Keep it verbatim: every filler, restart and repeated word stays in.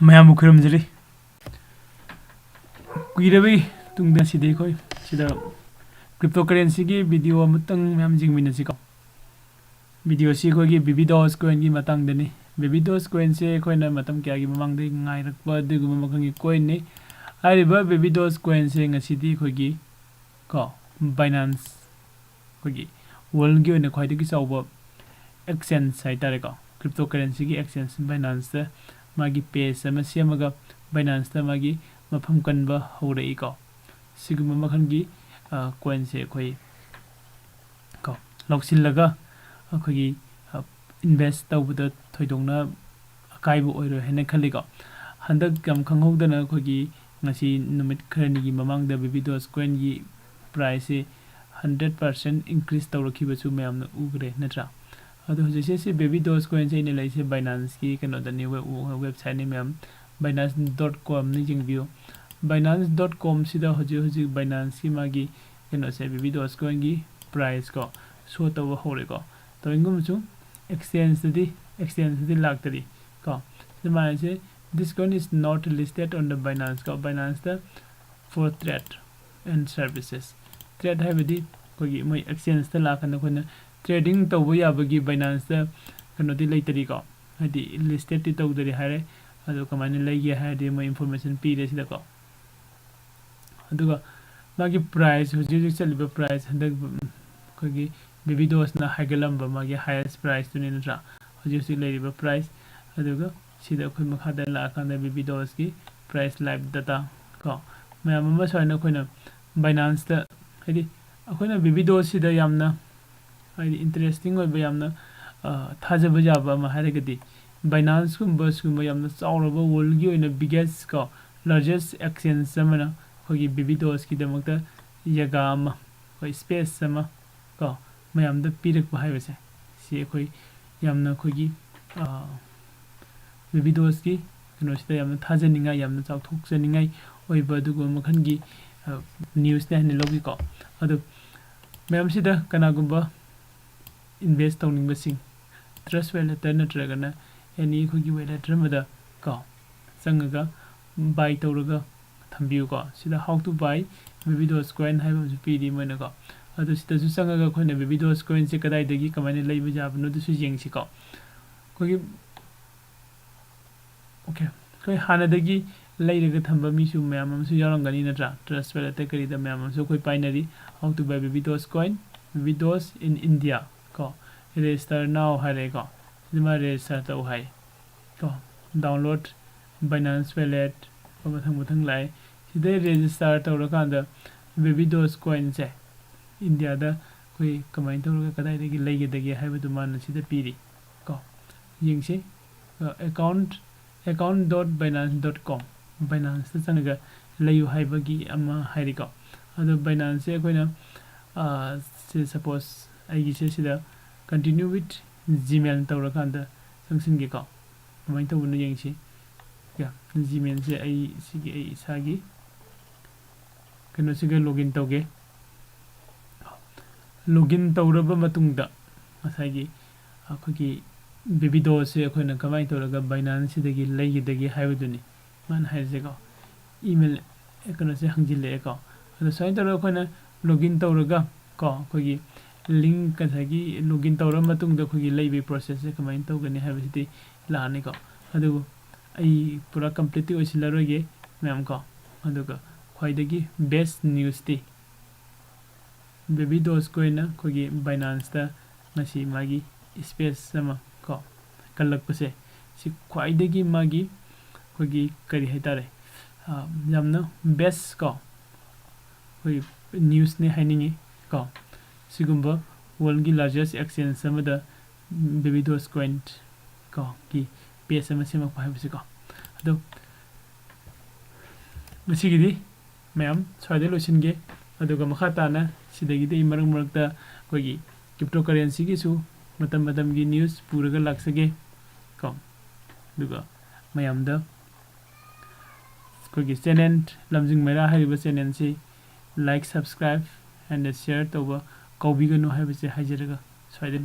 ꯃꯌꯥꯝꯕꯨ ꯈꯨꯔꯨꯝꯖꯔꯤ꯫ ꯀꯨꯏꯔꯕꯒꯤ ꯇꯨꯡꯗ ꯁꯤꯗꯤ ꯑꯩꯈꯣꯏ ꯁꯤꯗ cryptocurrencyꯒꯤ video ꯑꯃꯇꯪ ꯃꯌꯥꯝ ꯌꯦꯡꯃꯤꯟꯅꯁꯤꯀꯣ꯫ Videoꯁꯤ ꯑꯩꯈꯣꯏꯒꯤ Baby Doge coinꯒꯤ ꯃꯇꯥꯡꯗꯅꯤ꯫ Baby Doge coinꯁꯦ ꯑꯩꯈꯣꯏꯅ ꯃꯇꯝ ꯀꯌꯥꯒꯤ ꯃꯃꯥꯡꯗꯒꯤ ꯉꯥꯏꯔꯛꯄ ꯑꯗꯨꯒꯨꯝꯕ ꯃꯈꯜꯒꯤ coinꯅꯤ꯫ ꯍꯥꯏꯔꯤꯕ Baby Doge coinꯁꯦ ꯉꯁꯤꯗꯤ ꯑꯩꯈꯣꯏꯒꯤ ꯀꯣ Binance ꯑꯩꯈꯣꯏꯒꯤ worldꯒꯤ ꯑꯣꯏꯅ ꯈ꯭ꯋꯥꯏꯗꯒꯤ ꯆꯥꯎꯕ exchange ꯍꯥꯏꯇꯥꯔꯦꯀꯣ, cryptocurrencyꯒꯤ exchange Binanceꯇ ꯃꯥꯒꯤ page ꯑꯃ ꯁꯦꯝꯃꯒ Binanceꯇ ꯃꯥꯒꯤ ꯃꯐꯝ ꯀꯟꯕ ꯍꯧꯔꯛꯏꯀꯣ꯫ ꯁꯤꯒꯨꯝꯕ ꯃꯈꯜꯒꯤ coinꯁꯦ ꯑꯩꯈꯣꯏ ꯀꯣ ꯂꯧꯁꯤꯜꯂꯒ ꯑꯩꯈꯣꯏꯒꯤ invest ꯇꯧꯕꯗ ꯊꯣꯏꯗꯣꯛꯅ ꯑꯀꯥꯏꯕ ꯑꯣꯏꯔꯣꯏ ꯍꯥꯏꯅ ꯈꯜꯂꯤꯀꯣ꯫ ꯍꯟꯗꯛ ꯌꯥꯝ ꯈꯪꯍꯧꯗꯅ ꯑꯩꯈꯣꯏꯒꯤ ꯉꯁꯤ ꯅꯨꯃꯤꯠ ꯈꯔꯅꯤꯒꯤ ꯃꯃꯥꯡꯗ Baby Doge coinꯒꯤ priceꯁꯤ hundred percent increase ꯇꯧꯔꯛꯈꯤꯕꯁꯨ ꯃꯌꯥꯝꯅ ꯎꯈ꯭ꯔꯦ ꯅꯠꯇ꯭ꯔꯥ? ꯑꯗꯣ ꯍꯧꯖꯤꯛꯁꯦ ꯁꯤ Baby Doge coinꯁꯦ ꯑꯩꯅ ꯂꯩꯁꯦ Binanceꯀꯤ ꯀꯩꯅꯣꯗꯅꯤ, web- websiteꯅꯤ ꯃꯌꯥꯝ, binance dot comꯅ ꯌꯦꯡꯕꯤꯌꯨ꯫ Binance dot comꯁꯤꯗ ꯍꯧꯖꯤꯛ ꯍꯧꯖꯤꯛ Binanceꯀꯤ ꯃꯥꯒꯤ ꯀꯩꯅꯣꯁꯦ Baby Doge coinꯒꯤ price ꯀꯣ show ꯇꯧꯕ ꯍꯧꯔꯦꯀꯣ꯫ ꯇꯧꯕꯒꯨꯝꯕꯁꯨ exchangeꯇꯗꯤ exchangeꯇꯗꯤ ꯂꯥꯛꯇꯔꯤ ꯀꯣ꯫ ꯁꯤꯗ ꯃꯥꯒꯤꯁꯦ this coin is not listed on the Binance ꯀꯣ, Binanceꯇ for trade and services꯫ Trade ꯍꯥꯏꯕꯗꯤ ꯑꯩꯈꯣꯏꯒꯤ ꯃꯣꯏ exchangeꯇ ꯂꯥꯛꯀꯥꯟꯗ ꯑꯩꯈꯣꯏꯅ trading ꯇꯧꯕ ꯌꯥꯕꯒꯤ Binanceꯇ ꯀꯩꯅꯣꯗꯤ ꯂꯩꯇꯔꯤꯀꯣ, ꯍꯥꯏꯗꯤ listedꯇꯤ ꯇꯧꯗꯔꯤ ꯍꯥꯏꯔꯦ꯫ ꯑꯗꯣ ꯀꯃꯥꯏꯅ ꯂꯩꯒꯦ ꯍꯥꯏꯔꯗꯤ ꯃꯣꯏ information ꯄꯤꯔꯦ ꯁꯤꯗꯀꯣ꯫ ꯑꯗꯨꯒ ꯃꯥꯒꯤ price, ꯍꯧꯖꯤꯛ ꯍꯧꯖꯤꯛ ꯆꯠꯂꯤꯕ price, ꯍꯟꯗꯛ ꯑꯩꯈꯣꯏꯒꯤ Baby Dogeꯅ ꯍꯥꯏꯒꯠꯂꯝꯕ ꯃꯥꯒꯤ highest priceꯇꯨꯅꯤ ꯅꯠꯇ꯭ꯔꯥ? ꯍꯧꯖꯤꯛ ꯍꯧꯖꯤꯛ ꯂꯩꯔꯤꯕ price꯫ ꯑꯗꯨꯒ ꯁꯤꯗ ꯑꯩꯈꯣꯏ ꯃꯈꯥꯗ ꯂꯥꯛꯑꯀꯥꯟꯗ Baby Dogeꯀꯤ price live data ꯀꯣ, ꯃꯌꯥꯝ ꯑꯃ ꯁꯨꯃꯥꯏꯅ ꯑꯩꯈꯣꯏꯅ Binanceꯇ, ꯍꯥꯏꯗꯤ ꯑꯩꯈꯣꯏꯅ Baby Dogeꯁꯤꯗ ꯌꯥꯝꯅ ꯍꯥꯏꯗꯤ interesting ꯑꯣꯏꯕ, ꯌꯥꯝꯅ ꯊꯥꯖꯕ ꯌꯥꯕ ꯑꯃ ꯍꯥꯏꯔꯒꯗꯤ Binanceꯀꯨꯝꯕ ꯁꯤꯒꯨꯝꯕ ꯌꯥꯝꯅ ꯆꯥꯎꯔꯕ worldꯀꯤ ꯑꯣꯏꯅ biggest ꯀꯣ largest exchange ꯑꯃꯅ ꯑꯩꯈꯣꯏꯒꯤ Baby Dogeꯀꯤꯗꯃꯛꯇ ꯖꯒꯥ ꯑꯃ, ꯑꯩꯈꯣꯏ space ꯑꯃ ꯀꯣ ꯃꯌꯥꯝꯗ ꯄꯤꯔꯛꯄ ꯍꯥꯏꯕꯁꯦ, ꯁꯤ ꯑꯩꯈꯣꯏ ꯌꯥꯝꯅ ꯑꯩꯈꯣꯏꯒꯤ Baby Dogeꯀꯤ ꯀꯩꯅꯣꯁꯤꯗ ꯌꯥꯝꯅ ꯊꯥꯖꯅꯤꯡꯉꯥꯏ, ꯌꯥꯝꯅ ꯆꯥꯎꯊꯣꯛꯆꯅꯤꯡꯉꯥꯏ ꯑꯣꯏꯕ ꯑꯗꯨꯒꯨꯝꯕ ꯃꯈꯜꯒꯤ newsꯅꯦ ꯍꯥꯏꯅ ꯂꯧꯏꯀꯣ꯫ ꯑꯗꯨ ꯃꯌꯥꯝꯁꯤꯗ ꯀꯅꯥꯒꯨꯝꯕ invest ꯇꯧꯅꯤꯡꯕꯁꯤꯡ Trust Wallet ꯅꯠꯇ꯭ꯔꯒꯅ any ꯑꯩꯈꯣꯏꯒꯤ wallet ꯑꯃꯗ ꯀꯣ ꯆꯪꯉꯒ buy ꯇꯧꯔꯒ ꯊꯝꯕꯤꯌꯨꯀꯣ꯫ ꯁꯤꯗ how to buy Baby Dogecoin ꯍꯥꯏꯕ ꯑꯃꯁꯨ ꯄꯤꯔꯤ ꯃꯣꯏꯅꯀꯣ꯫ ꯑꯗꯨ ꯁꯤꯗꯁꯨ ꯆꯪꯉꯒ ꯑꯩꯈꯣꯏꯅ Baby Dogecoinꯁꯦ ꯀꯗꯥꯏꯗꯒꯤ ꯀꯃꯥꯏꯅ ꯂꯩꯕ ꯌꯥꯕꯅꯣ ꯑꯗꯨꯁꯨ ꯌꯦꯡꯁꯤꯀꯣ꯫ ꯑꯩꯈꯣꯏꯒꯤ okay, ꯑꯩꯈꯣꯏ ꯍꯥꯟꯅꯗꯒꯤ ꯂꯩꯔꯒ ꯊꯝꯕ ꯃꯤꯁꯨ ꯃꯌꯥꯝ ꯑꯃꯁꯨ ꯌꯥꯎꯔꯝꯒꯅꯤ ꯅꯠꯇ꯭ꯔꯥ? Trust Walletꯇ ꯀꯔꯤꯗ ꯃꯌꯥꯝ ꯑꯃꯁꯨ ꯑꯩꯈꯣꯏ ꯄꯥꯏꯅꯔꯤ꯫ How to buy Baby Dogecoin, Baby Doge in India ꯀꯣ꯫ Register now ꯍꯥꯏꯔꯛꯑꯦꯀꯣ꯫ ꯁꯤꯗ ꯃꯥ register ꯇꯧ ꯍꯥꯏ ꯀꯣ꯫ Download Binance Wallet ꯀꯣ, ꯃꯊꯪ ꯃꯊꯪ ꯂꯥꯛꯑꯦ꯫ ꯁꯤꯗꯩ register ꯇꯧꯔꯀꯥꯟꯗ Baby Dogecoinꯁꯦ ꯏꯟꯗꯤꯌꯥꯗ ꯑꯩꯈꯣꯏ ꯀꯃꯥꯏꯅ ꯇꯧꯔꯒ ꯀꯗꯥꯏꯗꯒꯤ ꯂꯩꯒꯗꯒꯦ ꯍꯥꯏꯕꯗꯨ ꯃꯥꯅ ꯁꯤꯗ ꯄꯤꯔꯤ ꯀꯣ꯫ ꯌꯦꯡꯁꯤ꯫ Account, account dot binance dot com, Binanceꯇ ꯆꯪꯉꯒ ꯂꯩꯌꯨ ꯍꯥꯏꯕꯒꯤ ꯑꯃ ꯍꯥꯏꯔꯤꯀꯣ꯫ ꯑꯗꯣ Binanceꯁꯦ ꯑꯩꯈꯣꯏꯅ, ꯑ, ꯁꯤ suppose ꯑꯩꯒꯤꯁꯦ ꯁꯤꯗ continue with Gmail ꯇꯧꯔꯀꯥꯟꯗ ꯆꯪꯁꯤꯟꯒꯦꯀꯣ꯫ ꯀꯃꯥꯏꯅ ꯇꯧꯕꯅꯣ ꯌꯦꯡꯁꯤ꯫ Yeah, Gmailꯁꯦ ꯑꯩ ꯁꯤꯒꯤ ꯑꯩ ꯏꯁꯥꯒꯤ ꯀꯩꯅꯣꯁꯤꯒ login ꯇꯧꯒꯦ꯫ Login ꯇꯧꯔꯕ ꯃꯇꯨꯡꯗ ꯉꯁꯥꯏꯒꯤ ꯑꯩꯈꯣꯏꯒꯤ Baby Dogeꯁꯦ ꯑꯩꯈꯣꯏꯅ ꯀꯃꯥꯏꯅ ꯇꯧꯔꯒ Binanceꯁꯤꯗꯒꯤ ꯂꯩꯒꯗꯒꯦ ꯍꯥꯏꯕꯗꯨꯅꯤ ꯃꯥꯅ ꯍꯥꯏꯔꯤꯁꯦꯀꯣ꯫ Email ꯀꯩꯅꯣꯁꯦ ꯍꯪꯖꯤꯜꯂꯛꯑꯦꯀꯣ꯫ ꯑꯗꯣ ꯁꯨꯃꯥꯏꯅ ꯇꯧꯔꯒ ꯑꯩꯈꯣꯏꯅ login ꯇꯧꯔꯒ ꯀꯣ, ꯑꯩꯈꯣꯏꯒꯤ link ꯉꯁꯥꯏꯒꯤ login ꯇꯧꯔꯕ ꯃꯇꯨꯡꯗ ꯑꯩꯈꯣꯏꯒꯤ ꯂꯩꯕꯒꯤ processꯁꯦ ꯀꯃꯥꯏꯅ ꯇꯧꯒꯅꯤ ꯍꯥꯏꯕꯁꯤꯗꯤ ꯂꯥꯛꯑꯅꯤꯀꯣ꯫ ꯑꯗꯨꯕꯨ ꯑꯩ ꯄꯨꯔꯥ completeꯇꯤ ꯑꯣꯏꯁꯤꯜꯂꯔꯣꯏꯒꯦ ꯃꯌꯥꯝ ꯀꯣ꯫ ꯑꯗꯨꯒ ꯈ꯭ꯋꯥꯏꯗꯒꯤ best newsꯇꯤ Baby Dogecoinꯅ ꯑꯩꯈꯣꯏꯒꯤ Binanceꯇ ꯉꯁꯤ ꯃꯥꯒꯤ space ꯑꯃ ꯀꯣ ꯀꯜꯂꯛꯄꯁꯦ, ꯁꯤ ꯈ꯭ꯋꯥꯏꯗꯒꯤ ꯃꯥꯒꯤ ꯑꯩꯈꯣꯏꯒꯤ ꯀꯔꯤ ꯍꯥꯏꯇꯥꯔꯦ, ꯑ, ꯌꯥꯝꯅ best ꯀꯣ, ꯑꯩꯈꯣꯏ newsꯅꯦ ꯍꯥꯏꯅꯤꯡꯉꯤ ꯀꯣ꯫ ꯁꯤꯒꯨꯝꯕ worldꯀꯤ largest exchange ꯑꯃꯗ Baby Dogecoin ꯀꯣ ꯒꯤ page ꯑꯃ ꯁꯦꯝꯃꯛꯄ ꯍꯥꯏꯕꯁꯤꯀꯣ꯫ ꯑꯗꯣ ꯉꯁꯤꯒꯤꯗꯤ ꯃꯌꯥꯝ ꯁ꯭ꯋꯥꯏꯗ ꯂꯣꯏꯁꯤꯟꯒꯦ꯫ ꯑꯗꯨꯒ ꯃꯈꯥ ꯇꯥꯅ ꯁꯤꯗꯒꯤꯗꯤ ꯑꯩ ꯃꯔꯛ ꯃꯔꯛꯇ ꯑꯩꯈꯣꯏꯒꯤ cryptocurrencyꯒꯤꯁꯨ ꯃꯇꯝ ꯃꯇꯝꯒꯤ news ꯄꯨꯔꯒ ꯂꯥꯛꯆꯒꯦ ꯀꯣ꯫ ꯑꯗꯨꯒ ꯃꯌꯥꯝꯗ ꯑꯩꯈꯣꯏꯒꯤ channel ꯂꯝꯖꯤꯡ ꯃꯩꯔꯥ ꯍꯥꯏꯔꯤꯕ channelꯁꯤ like, subscribe and share ꯇꯧꯕ ꯀꯥꯎꯕꯤꯒꯅꯨ ꯍꯥꯏꯕꯁꯦ ꯍꯥꯏꯖꯔꯒ ꯁ꯭ꯋꯥꯏꯗ